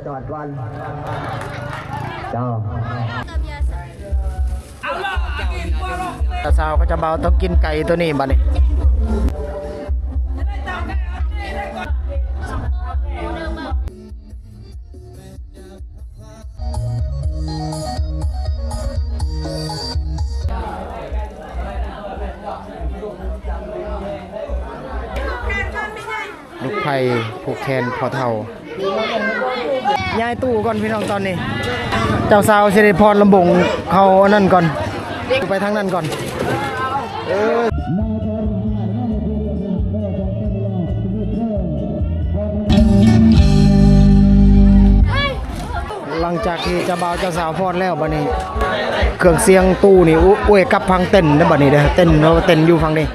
ຈອດກ່ອນ ເຈົ້າ. ເຈົ້າສາວກັບເຈົ້າບ່າວຕ້ອງກິນໄກ່ໂຕນີ້ບັດນີ້. ລູກໃພ້ຜູກແຂນພໍ່ເຖົ້າ. ຍ້າຍຕູ້ກ່ອນພີ່ນ້ອງຕອນນີ້. ເຈົ້າສາວສິໄດ້ຟ້ອນລຳວົງເຂົ້າອັນນັ້ນກ່ອນ ໄປທາງນັ້ນກ່ອນ. ເອີ ຫຼັງຈາກທີ່ເຈົ້າບ່າວເຈົ້າສາວຟ້ອນແລ້ວ ບັດນີ້ເຄື່ອງສຽງຕູ້ນີ້ ໂອ້ຍ ກັບພັງເຕັ້ນເດ້ ບັດນີ້ເດ້ ເຕັ້ນ ເຕັ້ນຢູ່ຝັ່ງນີ້.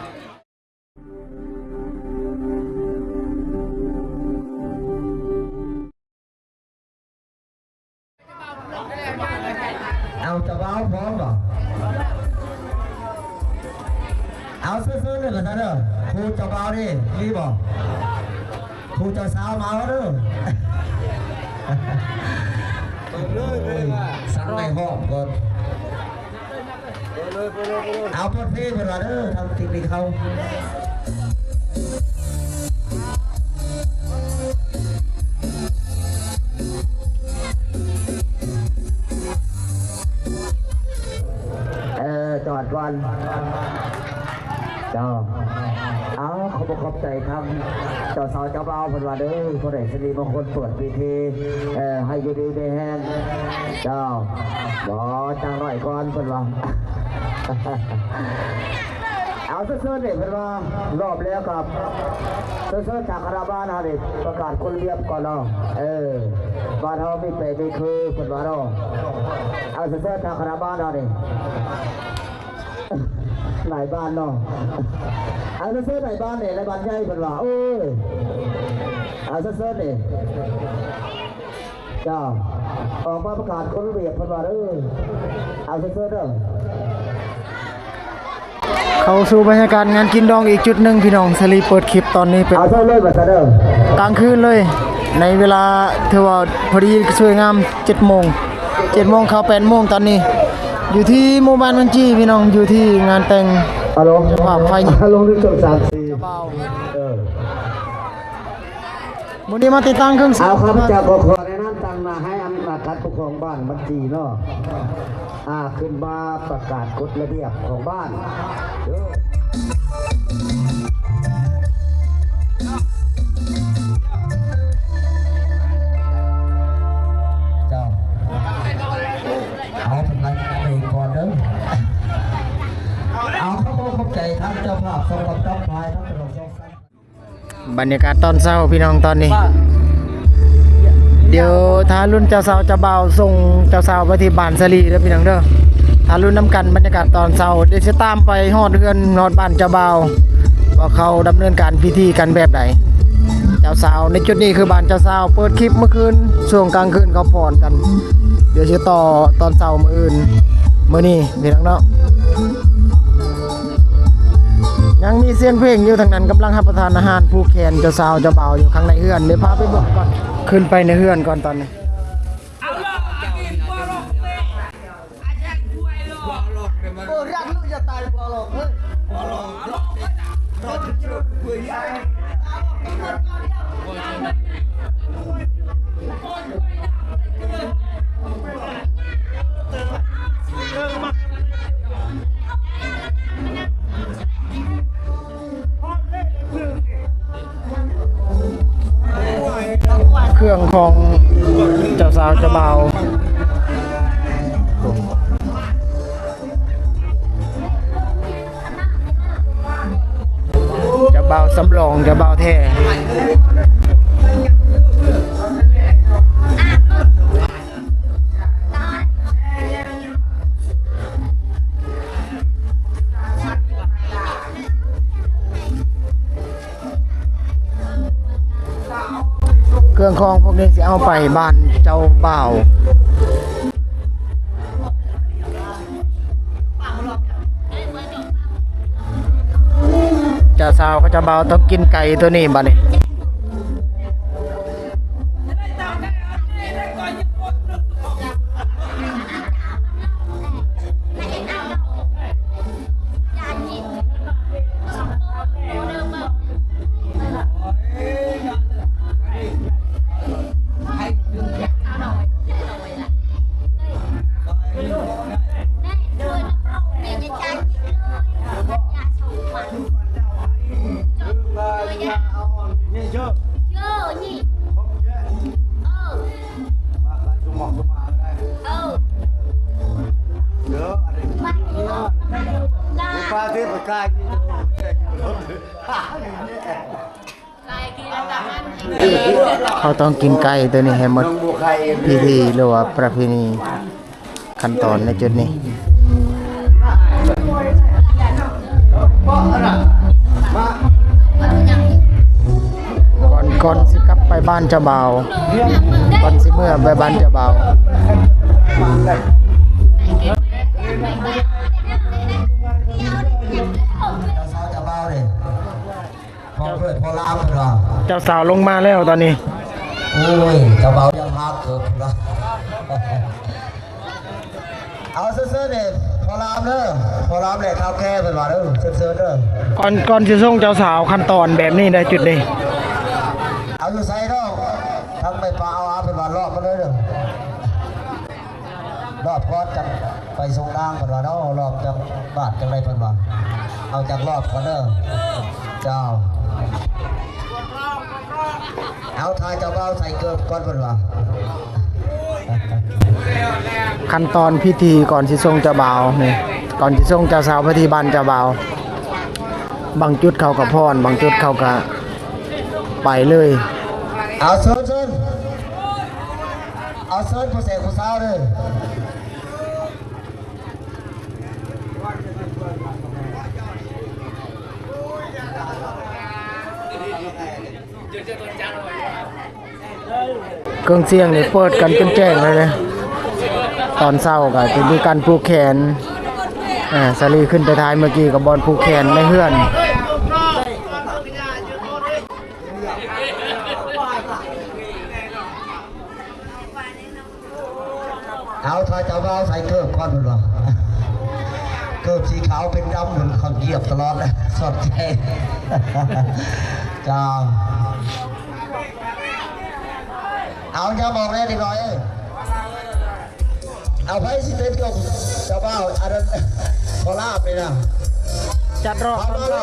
ເອົາ ເຈົ້າບ່າວພ້ອມບໍ່? ເອົາ ເຊີນໆ ເດີ ວ່າຊັ້ນເດີ ຄູ່ເຈົ້າບ່າວນີ້ມີບໍ່? ຄູ່ເຈົ້າສາວມາເດີ ສັ່ງໃຫ້ຮ້ອງກ່ອນ. ເອົາ ເປີດເພງເພິ່ນວ່າເດີ ທາງເຕັກນິກເຮົາ. ເອີ ຈອດກ່ອນ ເຈົ້າ. ເອົາ ຂອບອົກຂອບໃຈທາງເຈົ້າສາວເຈົ້າບ່າວເພິ່ນວ່າເດີ ຜູ້ໃດສິລິມົງຄົນເປີດເວທີ ເອີ ໃຫ້ຢູ່ດີມີແຮງ ເຈົ້າ. ບໍ່ ຈ້າງໜ້ອຍກ່ອນເພິ່ນວ່າ. ເອົາ ເຊີນໆ ເດ້ ເພິ່ນວ່າ ຮອບແລ້ວກໍເຊີນໆ ທາງຄະນະບ້ານເຮົານີ້ປະກາດກົດລະບຽບກ່ອນເນາະ. ເອີ ບ້ານເຮົາມີແປມີຄືເພິ່ນວ່າເນາະ. ເອົາ ເຊີນໆ ທາງຄະນະບ້ານເຮົານີ້ ນາຍບ້ານເນາະ. ເອົາ ເຊີນໆ ນາຍບ້ານນີ້ ນາຍບ້ານໃຫຍ່ເພິ່ນວ່າ. ໂອ້ຍ ເອົາ ເຊີນໆ ນີ້ ເຈົ້າ ອອກມາປະກາດກົດລະບຽບເພິ່ນວ່າເດີ. ເອົາ ເຊີນໆ ເດີ. ເຂົ້າສູ່ບັນຍາກາດງານກິນດອງອີກຈຸດໜຶ່ງພີ່ນ້ອງ. ສາລີເປີດຄລິບຕອນນີ້ເປັນ ເອົາ ເຊີນເລີຍວ່າຊັ້ນເດີ ກາງຄືນເລີຍ ໃນເວລາຖືວ່າພໍດີສວຍງາມ ເຈັດໂມງ ເຈັດໂມງເຂົ້າແປດໂມງຕອນນີ້ ຢູ່ທີ່ໝູ່ບ້ານມັນຈີ່ພີ່ນ້ອງ ຢູ່ທີ່ງານແຕ່ງ ອາລົງ ເຈົ້າພາບໄຟ ອາລົງ ໜຶ່ງ ສອງ ສາມ ສີ່ ເຈົ້າບ່າວ. ເອີ ມື້ນີ້ມາຕິດຕັ້ງເຄື່ອງສຽງ. ເອົາ ຂ້າພະເຈົ້າກໍຂໍແນະນຳຕັ້ງໜ້າໃຫ້ອຳນາດການປົກຄອງບ້ານມັນຈີ່ເນາະ ອາ ຂຶ້ນມາປະກາດກົດລະບຽບຂອງບ້ານເດີ. ເຈົ້າ ເອົາ ເພິ່ນໄປກ່ອນເດີ. ເອົາ ຂອບອົກຂອບໃຈທາງເຈົ້າພາບ ສອງ ກັບເຈົ້າພາຍ ທັງສອງ ສອງ ບັນຍາກາດຕອນເຊົ້າພີ່ນ້ອງຕອນນີ້. ດຽວຖ້າລຸ້ນເຈົ້າສາວເຈົ້າບ່າວສົ່ງເຈົ້າສາວໄປທີ່ບ້ານສາລີເດີພີ່ນ້ອງເດີ. ຖ້າລຸ້ນນຳກັນບັນຍາກາດຕອນເຊົ້າ ດຽວຊິຕາມໄປຮອດເຮືອນຮອດບ້ານເຈົ້າບ່າວ ວ່າເຂົາດຳເນີນການພິທີກັນແບບໃດ. ເຈົ້າສາວໃນຈຸດນີ້ຄືບ້ານເຈົ້າສາວ ເປີດຄລິບມື້ຄືນຊ່ວງກາງຄືນເຂົາຟ້ອນກັນ. ດຽວຊິຕໍ່ຕອນເຊົ້າມື້ອື່ນ ມື້ນີ້ພີ່ນ້ອງເນາະ. ຍັງມີສຽງເພງຢູ່ທາງນັ້ນ ກຳລັງຮັບປະທານອາຫານຜູກແຂນເຈົ້າສາວເຈົ້າບ່າວຢູ່ຂ້າງໃນເຮືອນ. ດຽວພາໄປເບິ່ງກ່ອນ ຂຶ້ນໄປໃນເຮືອນກ່ອນຕອນນີ້. ເຄື່ອງຂອງເຈົ້າສາວເຈົ້າບ່າວ ເຈົ້າບ່າວສຳລອງ ເຈົ້າບ່າວແທ້. ເຄື່ອງຂອງພວກນີ້ຊິເອົາໄປບ້ານເຈົ້າບ່າວ. ເຈົ້າສາວກັບເຈົ້າບ່າວຕ້ອງກິນໄກ່ໂຕນີ້ບັດນີ້. ເຮົາຕ້ອງກິນໄກ່ໂຕນີ້ໃຫ້ໝົດພິທີ ຫຼືວ່າປະເພນີ ຂັ້ນຕອນໃນຈຸດນີ້ ກ່ອນ ກ່ອນຊິກັບໄປບ້ານເຈົ້າບ່າວ ກ່ອນຊິເມືອໄປບ້ານເຈົ້າບ່າວ. ພໍ່ເກີດພໍ່ລາມເພິ່ນວ່າ ເຈົ້າສາວລົງມາແລ້ວຕອນນີ້. ໂອ້ຍ ເຈົ້າບ່າວຍັງຫາເກີບເພິ່ນວ່າ. ເອົາເຊີນໆ ເດ້ ພໍ່ລາມເດີ ພໍ່ລາມແຫຼະທ້າວແກ່ເພິ່ນວ່າເດີ ເຊີນໆ ເດີ. ກ່ອນ ກ່ອນຊິສົ່ງເຈົ້າສາວ ຂັ້ນຕອນແບບນີ້ເດີ ຈຸດນີ້. ເອົາຢູ່ໃສເນາະ ທາງແມ່ປ້າເອົາ ເພິ່ນວ່າລອບມາເລີຍເດີ. ລອບກ່ອນຈັ່ງໄປສົ່ງນາງເພິ່ນວ່າເນາະ ລອບຈັກບາດຈັ່ງໃດເພິ່ນວ່າ ເອົາຈັກລອບກ່ອນເດີ ເຈົ້າ. ເອົາ ຖ້າເຈົ້າບ່າວໃສ່ເກີບກ່ອນເພິ່ນວ່າ. ຂັ້ນຕອນພິທີກ່ອນຊິສົ່ງເຈົ້າບ່າວນີ້ ກ່ອນຊິສົ່ງເຈົ້າສາວໄປທີ່ບ້ານເຈົ້າບ່າວ ບາງຈຸດເຂົາກໍຟ້ອນ ບາງຈຸດເຂົາກໍໄປເລີຍ. ເອົາເຊີນ ເຊີນ ເອົາເຊີນຜູ້ແສງຜູ້ສາວເດີ. ເຄື່ອງສຽງນີ້ເປີດກັນຈົນແຈ້ງເລີຍເດ້. ຕອນເຊົ້າກໍຈະມີການຜູກແຂນ ອາ ສາລີຂຶ້ນໄປຖ່າຍເມື່ອກີ້ ກັບບ່ອນຜູກແຂນໃນເຮືອນ. ເອົາ ຖ້າເຈົ້າບ່າວໃສ່ເກີບກ່ອນເພິ່ນວ່າ ເກີບສີຂາວເປັນດຳ ເພິ່ນເຂົາຢຽບຕະຫຼອດ ສອດແຈ້ງ. ເຈົ້າ ເອົາ ຢ່າບອກແດ່ເດັກນ້ອຍເອີຍ. ເອົາ ໃຜຊິເຕັ້ນກັບເຈົ້າບ່າວ ອັນນັ້ນ ພໍ່ລາບນີ້ນະ ຈັດລອກ ເອົາ ມາເດີ.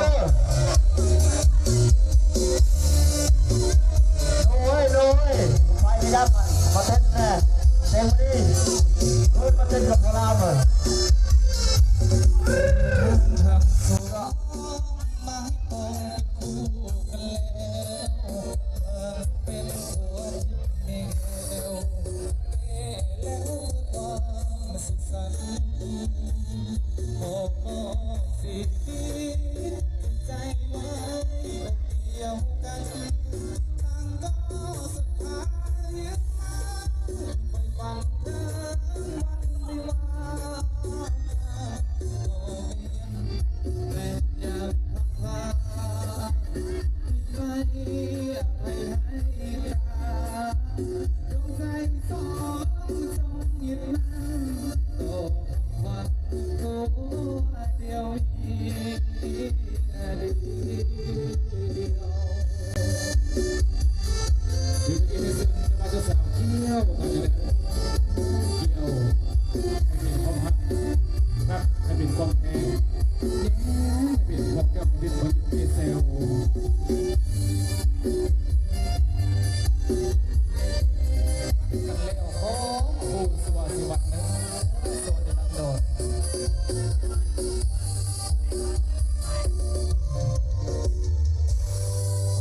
ໂອ້ຍ ໂອ້ຍ ໄປໄປຍັງ ມາເຕັ້ນແດ່ ເຕັມທີ່ ເອີ້ນມາເຕັ້ນກັບພໍ່ລາບເລີຍ.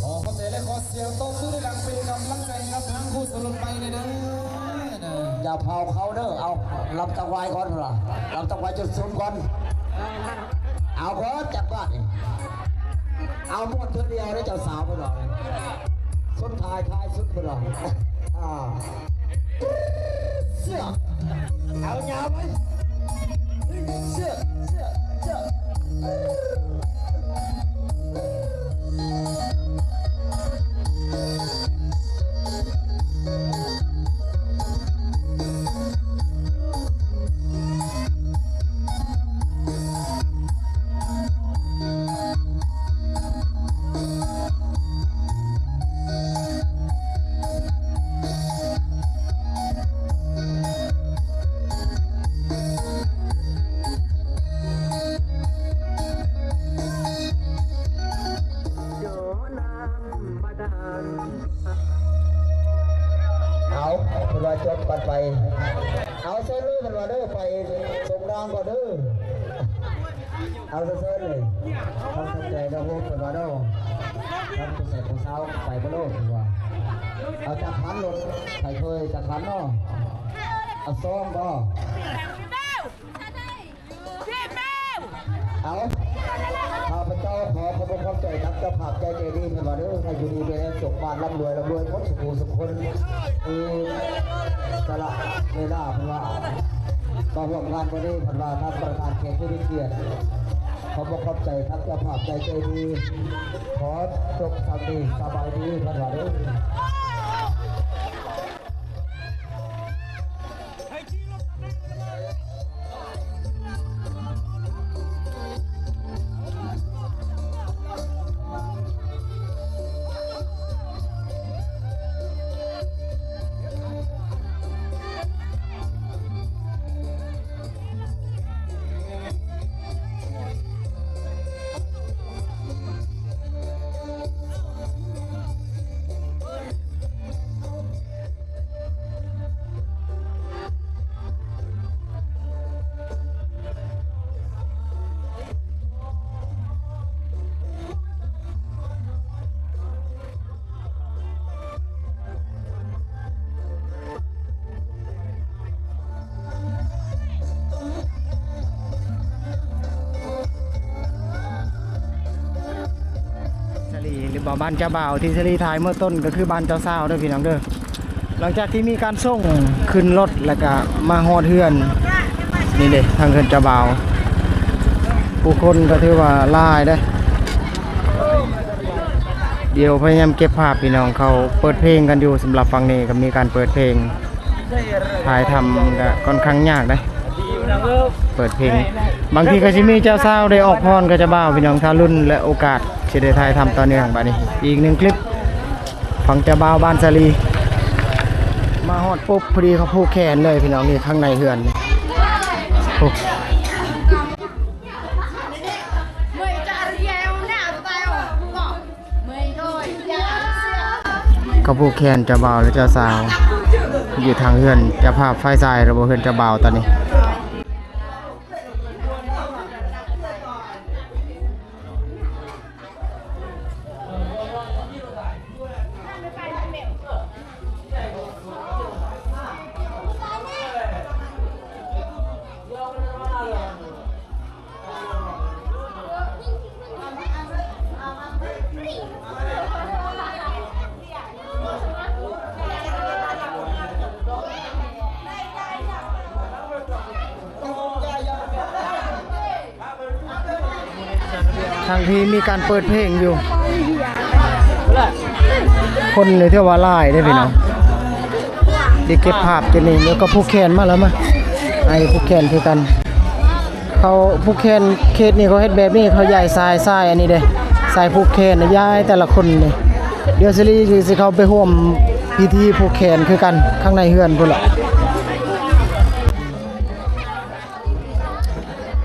ຂໍຂອບໃຈ ແລະ ຂໍສຽງຕົບມືດັງເປັນກຳລັງໃຈໃຫ້ກັບທາງຄູ່ສົມລົດໄຟແດ່ເດີ. ຢ່າເຜົາເຂົາເດີ ເອົາ ລຳຕັກຫວາຍກ່ອນພຸ້ນລະ ລຳຕັກຫວາຍຈົນສຸມກ່ອນ. ເອົາກ່ອນຈັກບາດນີ້ ເອົາມ່ວນເທື່ອດຽວເດີ ເຈົ້າສາວເພິ່ນວ່າ ສຸດທ້າຍທ້າຍສຸດເພິ່ນວ່າ ອ່າ ເຊືອກ ເອົາຍາວໄວ້ ເຊືອກ ເຊືອກ ເຊືອກ. ເອົາ ເພິ່ນວ່າຈົບກັນໄປ ເອົາ ເຊີນເລີຍ ເພິ່ນວ່າເດີ ໄປສົ່ງນາງກ່ອນເດີ. ເອົາ ເຊີນເລີຍ ຂອບໃຈເນາະ ເພິ່ນວ່າເນາະ ທັງຜູ້ຊາຍຜູ້ສາວໄປບໍ່ໂລດ ເພິ່ນວ່າ. ເອົາ ຈັກຄັນລົດ ໃຜເຄີຍ ຈັກຄັນເນາະ ເອົາ ສອງບໍ່? ເອົາ ຂ້າພະເຈົ້າຂໍຂອບອົກຂອບໃຈກັບເຈົ້າພາບໃຈໃຈດີ ເພິ່ນວ່າເດີ ໃຫ້ຢູ່ດີມີແຮງ ໂຊກໝານ ລ່ຳລວຍ ລ່ຳລວຍໝົດສູ່ຜູ້ສູ່ຄົນ ທີ່ສະຫຼະເວລາ ເພິ່ນວ່າ ມາຮ່ວມງານມື້ນີ້ ເພິ່ນວ່າ ທ່ານປະທານແຂກຜູ້ມີກຽດ ຂອບອົກຂອບໃຈທັງເຈົ້າພາບໃຈໃຈດີ ຂໍຈົບສ່ຳນີ້ ສະບາຍດີ ເພິ່ນວ່າເດີ. ສາລີ ຫຼືວ່າບ້ານເຈົ້າບ່າວ ທີ່ສາລີຖ່າຍເມື່ອຕົ້ນ ກໍຄືບ້ານເຈົ້າສາວເດີພີ່ນ້ອງເດີ. ຫຼັງຈາກທີ່ມີການສົ່ງຂຶ້ນລົດ ແລ້ວກະມາຮອດເຮືອນ ນີ້ເດ້ ທາງເຮືອນເຈົ້າບ່າວ ຜູ້ຄົນກໍຖືວ່າຫຼາຍເດ້. ດຽວພະຍາຍາມເກັບພາບ ພີ່ນ້ອງ ເຂົາເປີດເພງກັນຢູ່. ສຳລັບຝັ່ງນີ້ກໍມີການເປີດເພງ ຖ່າຍທຳກໍຂ້ອນຂ້າງຍາກເດ້ ເປີດເພງ. ບາງທີກໍຊິມີເຈົ້າສາວໄດ້ອອກພອນກັບເຈົ້າບ່າວ ພີ່ນ້ອງ ຖ້າລຸ້ນ ແລະ ໂອກາດຊິໄດ້ຖ່າຍທຳຕໍ່ເນື່ອງ. ບາດນີ້ອີກໜຶ່ງຄລິບ ຝັ່ງເຈົ້າບ່າວບ້ານສາລີ ມາຮອດປຸບ ພໍດີເຂົາຜູກແຂນເລີຍ ພີ່ນ້ອງ. ນີ້ຂ້າງໃນເຮືອນ ໂອ້ ເຂົາຜູກແຂນເຈົ້າບ່າວ ແລະ ເຈົ້າສາວ ຢູ່ທາງເຮືອນເຈົ້າພາບຝ່າຍຊາຍ ແລ້ວບໍ່ ເຮືອນເຈົ້າບ່າວຕອນນີ້. ທັງທີ່ມີການເປີດເພງຢູ່ ຄົນນີ້ຖືວ່າຫຼາຍເດ້ພີ່ນ້ອງ ທີ່ເກັບພາບຈຸດນີ້. ແລ້ວກໍຜູກແຂນມາແລ້ວ ມາ ໃຫ້ຜູກແຂນຄືກັນ. ເຂົາຜູກແຂນເຂດນີ້ ເຂົາເຮັດແບບນີ້ ເຂົາຢາຍສາຍ ສາຍອັນນີ້ເດ້ ສາຍຜູກແຂນ ຢາຍແຕ່ລະຄົນນີ້. ດຽວສາລີຊິເຂົ້າໄປຮ່ວມພິທີຜູກແຂນຄືກັນ ຂ້າງໃນເຮືອນພຸ້ນລະ.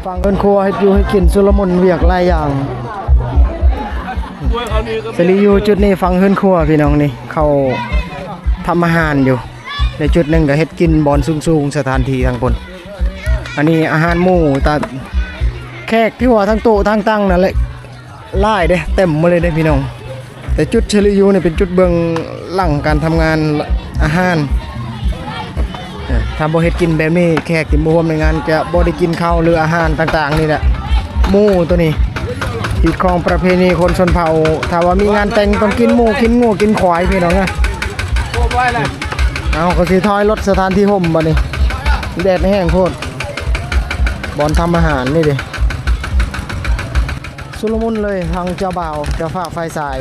ຝັ່ງເຮືອນຄົວເຮັດຢູ່ເຮັດກິນ ຊຸລະມຸນວຽກຫຼາຍຢ່າງ. ສາລີຢູ່ຈຸດນີ້ ຝັ່ງເຮືອນຄົວ ພີ່ນ້ອງ. ນີ້ເຂົາທຳອາຫານຢູ່ ໃນຈຸດໜຶ່ງກໍເຮັດກິນບ່ອນສູງໆ ສະຖານທີ່ທາງພຸ້ນ. ອັນນີ້ອາຫານໝູ ຕາ ແຂກທີ່ວ່າທັງໂຕະທັງຕັ່ງນັ້ນແຫຼະ ຫຼາຍເດ້ ເຕັມໝົດເລີຍເດ້ພີ່ນ້ອງ. ແຕ່ຈຸດສາລີຢູ່ນີ້ເປັນຈຸດເບື້ອງຫຼັງການທຳງານອາຫານ. ເອີ ຖ້າບໍ່ເຮັດກິນແບບນີ້ ແຂກທີ່ມາຮ່ວມໃນງານຈະບໍ່ໄດ້ກິນເຂົ້າ ຫຼື ອາຫານຕ່າງໆນີ້ແຫຼະ. ໝູໂຕນີ້ ຮີດຄອງປະເພນີຄົນຊົນເຜົ່າ ຖ້າວ່າມີງານແຕ່ງຕ້ອງກິນໝູ ກິນງົວ ກິນຄວາຍ ພີ່ນ້ອງເອີຍ. ເອົາ ກໍຊິຖອຍລົດສະຖານທີ່ຮົ່ມບັດນີ້ ແດດແຮງໂພດ. ບ່ອນທຳອາຫານນີ້ເດ້ ຊຸລະມຸນເລີຍ ທັງເຈົ້າບ່າວ ເຈົ້າພາບຝ່າຍຊາຍ.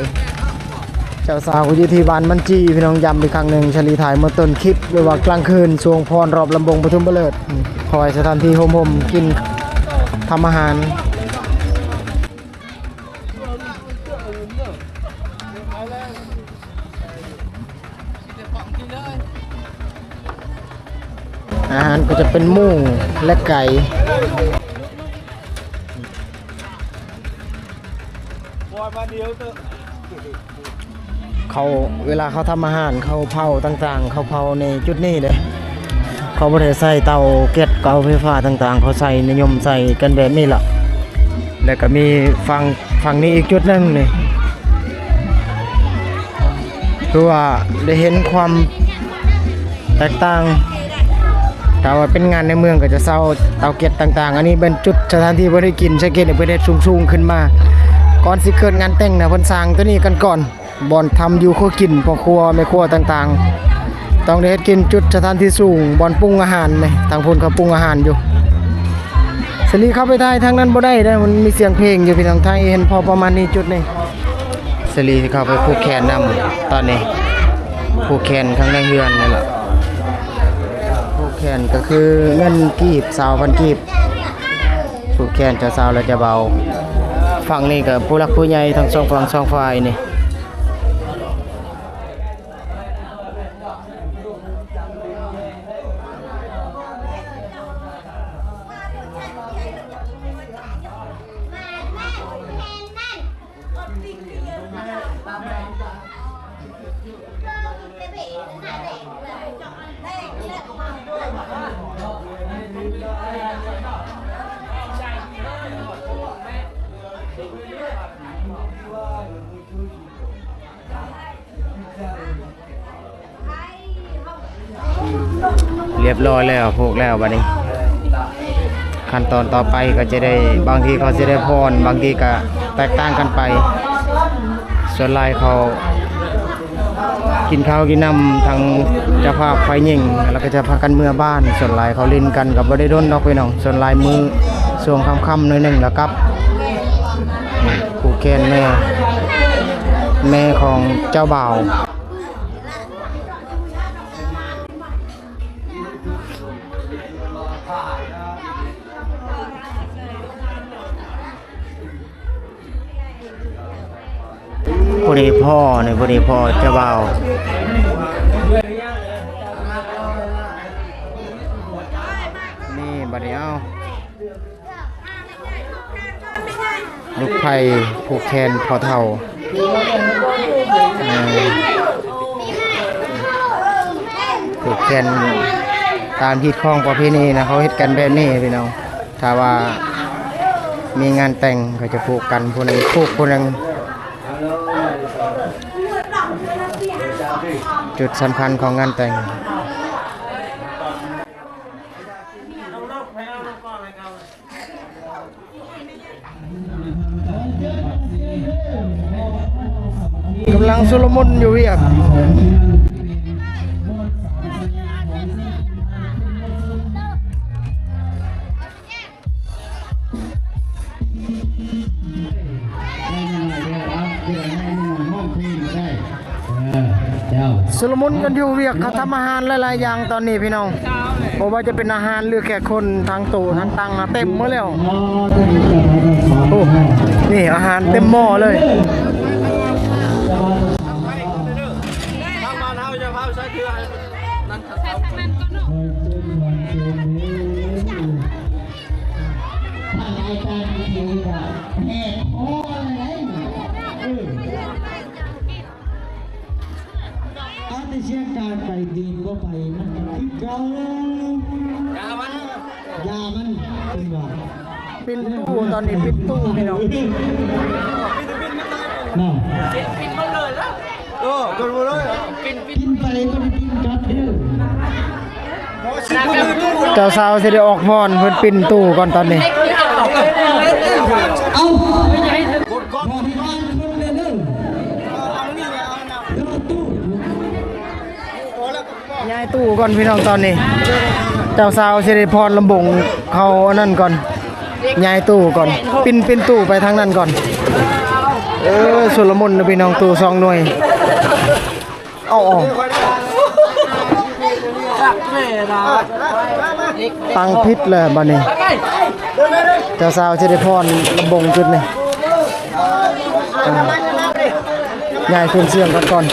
ເຈົ້າສາວກໍຢູ່ທີ່ບ້ານມັນຈີ ພີ່ນ້ອງ. ຢ້ຳອີກຄັ້ງໜຶ່ງ ສາລີຖ່າຍເມື່ອຕົ້ນຄລິບ ຫຼືວ່າກາງຄືນ ຊ່ວງຟ້ອນຮອບລຳວົງປະທຸມມະເລີດ. ອືມ ຂໍໃຫ້ສະຖານທີ່ຮົ່ມໆ ກິນ ທຳອາຫານ. ອາຫານກໍຈະເປັນໝູ ແລະ ໄກ່. ປອຍມາດຽວເຕີ. ເຂົາ ເວລາເຂົາທຳອາຫານ ເຂົາເຜົາຕ່າງໆ ເຂົາເຜົາໃນຈຸດນີ້ເດ້. ເຂົາບໍ່ໄດ້ໃຊ້ເຕົາແກັສ ເຕົາໄຟຟ້າຕ່າງໆ ເຂົາໃຊ້ ນິຍົມໃຊ້ກັນແບບນີ້ລະ. ແລ້ວກໍມີຝັ່ງ ຝັ່ງນີ້ອີກຈຸດໜຶ່ງນີ້ ຄືວ່າໄດ້ເຫັນຄວາມ ແຕກຕ່າງ. ຖ້າວ່າເປັນງານໃນເມືອງກໍຈະເຊົ່າເຕົາແກັສຕ່າງໆ. ອັນນີ້ເປັນຈຸດສະຖານທີ່ເພິ່ນເຮັດກິນ ສັງເກດເພິ່ນເຮັດສູງໆຂຶ້ນມາ. ກ່ອນຊິເກີດງານແຕ່ງນະ ເພິ່ນສ້າງຕົວນີ້ກັນກ່ອນ ບ່ອນທຳຢູ່ຄົວກິນ ພໍ່ຄົວແມ່ຄົວຕ່າງໆ ຕ້ອງໄດ້ເຮັດກິນ. ຈຸດສະຖານທີ່ສູງ ບ່ອນປຸງອາຫານນີ້ ທາງພຸ້ນເຂົາປຸງອາຫານຢູ່. ສາລີເຂົ້າໄປຖ່າຍທາງນັ້ນບໍ່ໄດ້ເດ້ ມັນມີສຽງເພງຢູ່ພີ່ນ້ອງ. ຖ່າຍໃຫ້ເຫັນພໍປະມານນີ້ຈຸດນີ້. ສາລີຊິເຂົ້າໄປຜູກແຂນນຳຕອນນີ້ ຜູກແຂນຂ້າງໃນເຮືອນນີ້ລະ. ຜູກແຂນກໍຄືເງິນກີບ ຊາວພັນກີບ ຜູກແຂນເຈົ້າສາວ ແລະ ເຈົ້າບ່າວ. ຝັ່ງນີ້ກໍຜູ້ຫຼັກຜູ້ໃຫຍ່ທັງສອງຝັ່ງສອງຝ່າຍນີ້. ຮຽບຮ້ອຍແລ້ວ ຜູກແລ້ວບັດນີ້. ຂັ້ນຕອນຕໍ່ໄປກໍຈະໄດ້ ບາງທີເຂົາຊິໄດ້ພອນ ບາງທີກໍແຕກຕ່າງກັນໄປ. ສ່ວນຫຼາຍເຂົາກິນເຂົ້າກິນນ້ຳ ທັງເຈົ້າພາບຝ່າຍຍິງ ແລ້ວກໍຈະພາກັນເມືອບ້ານ. ສ່ວນຫຼາຍເຂົາຫຼິ້ນກັນກໍບໍ່ໄດ້ດົນດອກພີ່ນ້ອງ ສ່ວນຫຼາຍມື້ຊ່ວງຄ່ຳໆໜ້ອຍໜຶ່ງແລ້ວກັບ. ຜູກແຂນແມ່ ແມ່ຂອງເຈົ້າບ່າວ. ຜູ້ນີ້ພໍ່ນີ້ ຜູ້ນີ້ພໍ່ເຈົ້າບ່າວ. ນີ້ບັດນີ້ ເອົ້າ ລູກໃພ້ຜູກແຂນພໍ່ເຖົ້າ ເອີ ຜູກແຂນຕາມຮີດຄອງປະເພນີນະ ເຂົາເຮັດກັນແບບນີ້ພີ່ນ້ອງ. ຖ້າວ່າມີງານແຕ່ງ ເຂົາຈະຜູກກັນ ຜູ້ໜຶ່ງຜູກຜູ້ໜຶ່ງ. ຈຸດສຳຄັນຂອງງານແຕ່ງ. ກຳລັງຊຸລະມຸນຢູ່ວຽກ. ຊຸລະມຸນກັນຢູ່ວຽກ ເຂົາທຳອາຫານຫຼາຍໆຢ່າງຕອນນີ້ພີ່ນ້ອງ. ບໍ່ວ່າຈະເປັນອາຫານ ຫຼື ແຂກຄົນ ທັງໂຕະທັງຕັ່ງເຕັມໝົດແລ້ວ. ໂອ້ ນີ້ອາຫານເຕັມໝໍ້ເລີຍ. ທາງບ້ານເຮົາຈະພາໃສ່ເທື່ອໃຫ້ນັ້ນ ໃສ່ທາງນັ້ນກ່ອນເນາະ. ຖ້າລາຍການດີກະແຫກຄໍເລີຍ. ເອີ ອາດຈະເສຍການໄປ ບີນບໍ່ໄປ ມັນກໍຄືເກົ່າ. ຢ່າມັນ ເພິ່ນວ່າ ປິ່ນຕູ້ ຕອນນີ້ປິ່ນຕູ້ພີ່ນ້ອງເນາະ. ເອີ ປິ່ນໄປບໍ່ໄດ້ປິ່ນກັບເດີ້. ເຈົ້າສາວຊິໄດ້ອອກພອນ ເພິ່ນປິ່ນຕູ້ກ່ອນຕອນນີ້. ເອົາ ບໍ່ໃຫ້ອ່ານຄົນເດີ້. ຍ້າຍຕູ້ກ່ອນພີ່ນ້ອງ ຕອນນີ້ ເຈົ້າສາວຊິໄດ້ພອນລຳບົງເຂົ້າອັນນັ້ນກ່ອນ. ຍ້າຍຕູ້ກ່ອນ ປິ່ນ ປິ່ນຕູ້ໄປທາງນັ້ນກ່ອນ. ເອີ ຊຸລະມຸນນະພີ່ນ້ອງ ຕູ້ສອງໜ່ວຍ. ເອົາ ເອົາ ຕັ້ງຜິດແລ້ວບັດນີ້. ເຈົ້າສາວຊິໄດ້ພອນລຳບົງຈຸດນີ້. ເອີ ຍ້າຍເຄື່ອງສຽງກັນກ່ອນ.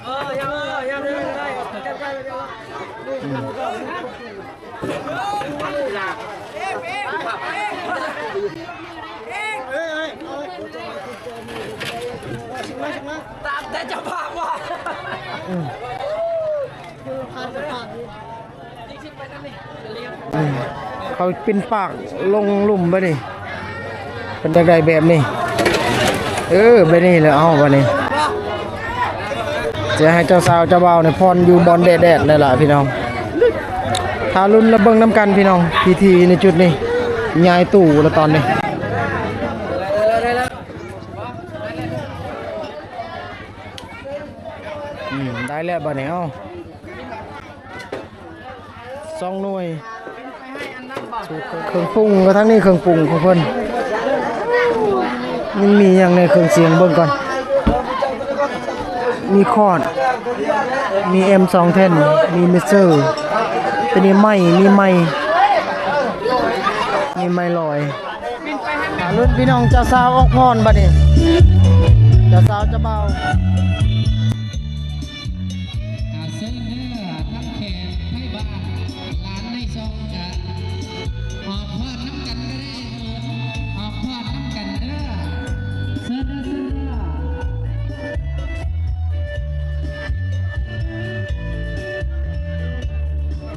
ເອີ ຢ່າ ເອີ ຢ່າ ເອີ ໄດ້ ເອີ ຈັດການໄປເລີຍ. ອືມ ຕາມແຕ່ເຈົ້າພາບວ່າ ອືມ ເຂົາປິ່ນປາກລົງລຸ່ມບາດນີ້ ເພິ່ນຢາກໄດ້ແບບນີ້ ເອີ ແບບນີ້ແຫຼະ ເອົາບາດນີ້ ຈະໃຫ້ເຈົ້າສາວເຈົ້າບ່າວນີ້ຜ່ອນຢູ່ບ່ອນແດດໆ ນັ້ນລະພີ່ນ້ອງ. ຖ້າລຸ້ນລະເບິ່ງນຳກັນພີ່ນ້ອງ ພິທີໃນຈຸດນີ້ ຍ້າຍຕູ້ລະຕອນນີ້ ອືມ ໄດ້ແລ້ວບາດນີ້ ເອົາ ສອງໜ່ວຍ ເຄື່ອງປຸງ ກໍທາງນີ້ເຄື່ອງປຸງຂອງເພິ່ນ ມັນມີຫຍັງແດ່ເຄື່ອງສຽງ ເບິ່ງກ່ອນ ມີຄອດ ມີແອມສອງແທ່ນ ມີມິກເຊີ ຕົວນີ້ໄມ້ ມີໄມ້ ມີໄມ້ລອຍ. ລຸ້ນພີ່ນ້ອງເຈົ້າສາວອອກພອນບາດນີ້ ເຈົ້າສາວເຈົ້າບ່າວ ອາ ເຊີນເດີ ທັງແຂກໄທບ້ານ ຫຼານໃນຊ່ອງກະອອກພອນນຳກັນກໍໄດ້ ອອກພອນນຳກັນເດີ ເຊີນເດີ ເ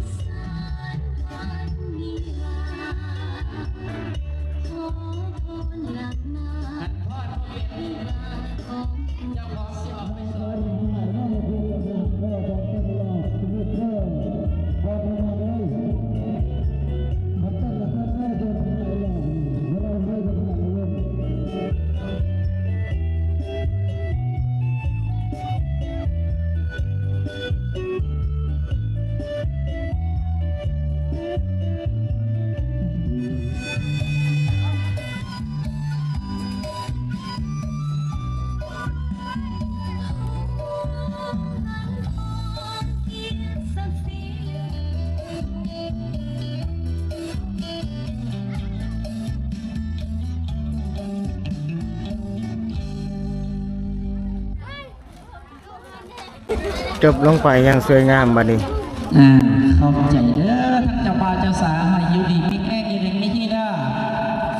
ຊີນເດີ. ຈົບລົງໄປຢ່າງສວຍງາມບາດນີ້ ອາ ຂອບໃຈເດີ ທັງເຈົ້າບ່າວເຈົ້າສາວ ໃຫ້ຢູ່ດີມີແຮງ ຢູ່ດີມີທີ່ເດີ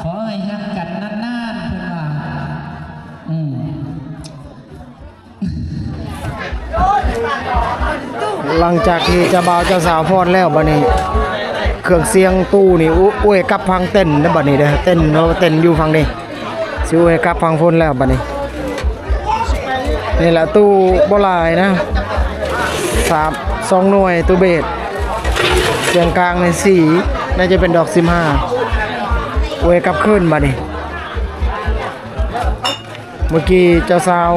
ຂໍໃຫ້ຮັກກັນນານໆ ເພິ່ນວ່າ ອືມ. ຫຼັງຈາກທີ່ເຈົ້າບ່າວເຈົ້າສາວຟ້ອນແລ້ວ ບາດນີ້ເຄື່ອງສຽງຕູ້ນີ້ ອ- ອວຍກັບຝັ່ງເຕັນເດີ ບາດນີ້ເດີ ເຕັນ ເພາະວ່າເຕັນຢູ່ຝັ່ງນີ້ ຊິອວຍກັບຝັ່ງພຸ້ນແລ້ວບາດນີ້. ນີ້ແຫຼະ ຕູ້ບໍ່ຫຼາຍນະ ສາມ ສອງໜ່ວຍ ຕູ້ເບສ ສຽງກາງນີ້ສີ່ ໜ້າຈະເປັນດອກສິບຫ້າ ອວຍກັບຄືນບາດນີ້. ເມື່ອກີ້ເຈົ້າສາວ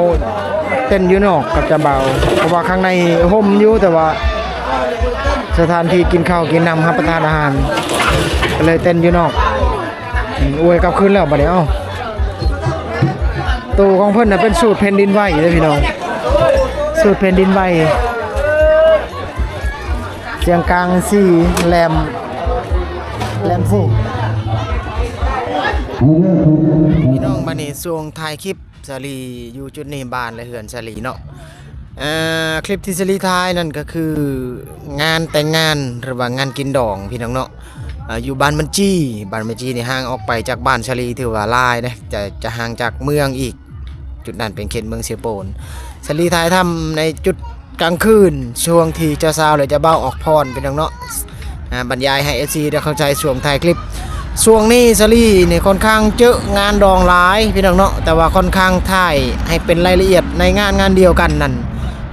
ເຕັ້ນຢູ່ນອກກັບເຈົ້າບ່າວ ເພາະວ່າຂ້າງໃນຮົ່ມຢູ່ ແຕ່ວ່າສະຖານທີ່ກິນເຂົ້າກິນນ້ຳ ຮັບປະທານອາຫານ ກໍເລີຍເຕັ້ນຢູ່ນອກ. ອວຍກັບຄືນແລ້ວບາດນີ້. ເອົ້າ ໂຕຂອງເພິ່ນນະເປັນສູດແຜ່ນດິນໄຫວເດ້ພີ່ນ້ອງ ສູດແຜ່ນດິນໄຫວ. ສຽງກາງສີ່ ແຫຼມ ແຫຼມສີ່ ພີ່ນ້ອງ. ບາດນີ້ຊ່ວງທ້າຍຄລິບ ສາລີຢູ່ຈຸດນີ້ ບ້ານ ແລະ ເຮືອນສາລີເນາະ. ເອີ ຄລິບທີ່ສາລີຖ່າຍນັ້ນກໍຄືງານແຕ່ງງານ ຫຼືວ່າງານກິນດອງພີ່ນ້ອງເນາະ. ເອີ ຢູ່ບ້ານມັນຈີ ບ້ານມັນຈີນີ້ຫ່າງອອກໄປຈາກບ້ານສາລີຖືວ່າຫຼາຍເດ້ ຈະ ຈະຫ່າງຈາກເມືອງອີກ. ຈຸດນັ້ນເປັນເຂດເມືອງເຊໂປນ. ສາລີຖ່າຍທຳໃນຈຸດກາງຄືນ ຊ່ວງທີ່ເຈົ້າສາວ ແລະ ເຈົ້າບ່າວອອກພອນ ພີ່ນ້ອງເນາະ. ອາ ບັນຍາຍໃຫ້ເອັຟຊີໄດ້ເຂົ້າໃຈຊ່ວງທ້າຍຄລິບ. ຊ່ວງນີ້ສາລີນີ້ຄ່ອນຂ້າງເຈີງານດອງຫຼາຍພີ່ນ້ອງເນາະ ແຕ່ວ່າຄ່ອນຂ້າງຖ່າຍໃຫ້ເປັນລາຍລະອຽດໃນງານງານດຽວກັນນັ້ນ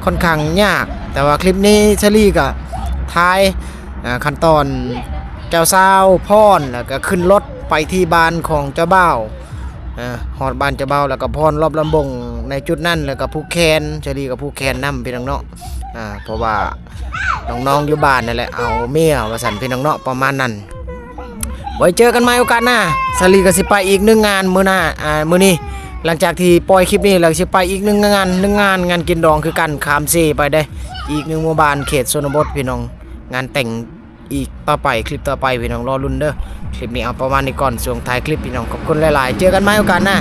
ຄ່ອນຂ້າງຍາກ. ແຕ່ວ່າຄລິບນີ້ສາລີກໍຖ່າຍ ອາ ຂັ້ນຕອນເຈົ້າສາວພອນ ແລ້ວກໍຂຶ້ນລົດໄປທີ່ບ້ານຂອງເຈົ້າບ່າວ. ເອີ ຮອດບ້ານເຈົ້າບ່າວແລ້ວກໍຟ້ອນລອບລຳວົງໃນຈຸດນັ້ນ ແລ້ວກໍຜູກແຂນ ສາລີກໍຜູກແຂນນຳພີ່ນ້ອງເນາະ. ອາ ເພາະວ່ານ້ອງໆຢູ່ບ້ານນັ້ນແຫຼະເອົາເມຍວ່າຊັ້ນພີ່ນ້ອງເນາະ ປະມານນັ້ນ. ໄວ້ເຈີກັນໃໝ່ໂອກາດໜ້າ ສາລີກໍຊິໄປອີກໜຶ່ງງານມື້ໜ້າ ອາ ມື້ນີ້ ຫຼັງຈາກທີ່ປ່ອຍຄລິບນີ້ແລ້ວ ຊິໄປອີກໜຶ່ງງານ ໜຶ່ງງານ ງານກິນດອງຄືກັນ ຂ້າມເຊໄປເດ້ ອີກໜຶ່ງໝູ່ບ້ານເຂດຊົນນະບົດພີ່ນ້ອງ. ງານແຕ່ງ ອີກຕໍ່ໄປ ຄລິບຕໍ່ໄປ ພີ່ນ້ອງລໍລຸ້ນເດີ. ຄລິບນີ້ເອົາປະມານນີ້ກ່ອນ ຊ່ວງທ້າຍຄລິບ ພີ່ນ້ອງ ຂອບຄຸນຫຼາຍໆ ເຈີກັນໃໝ່ໂອກາດໜ້າ.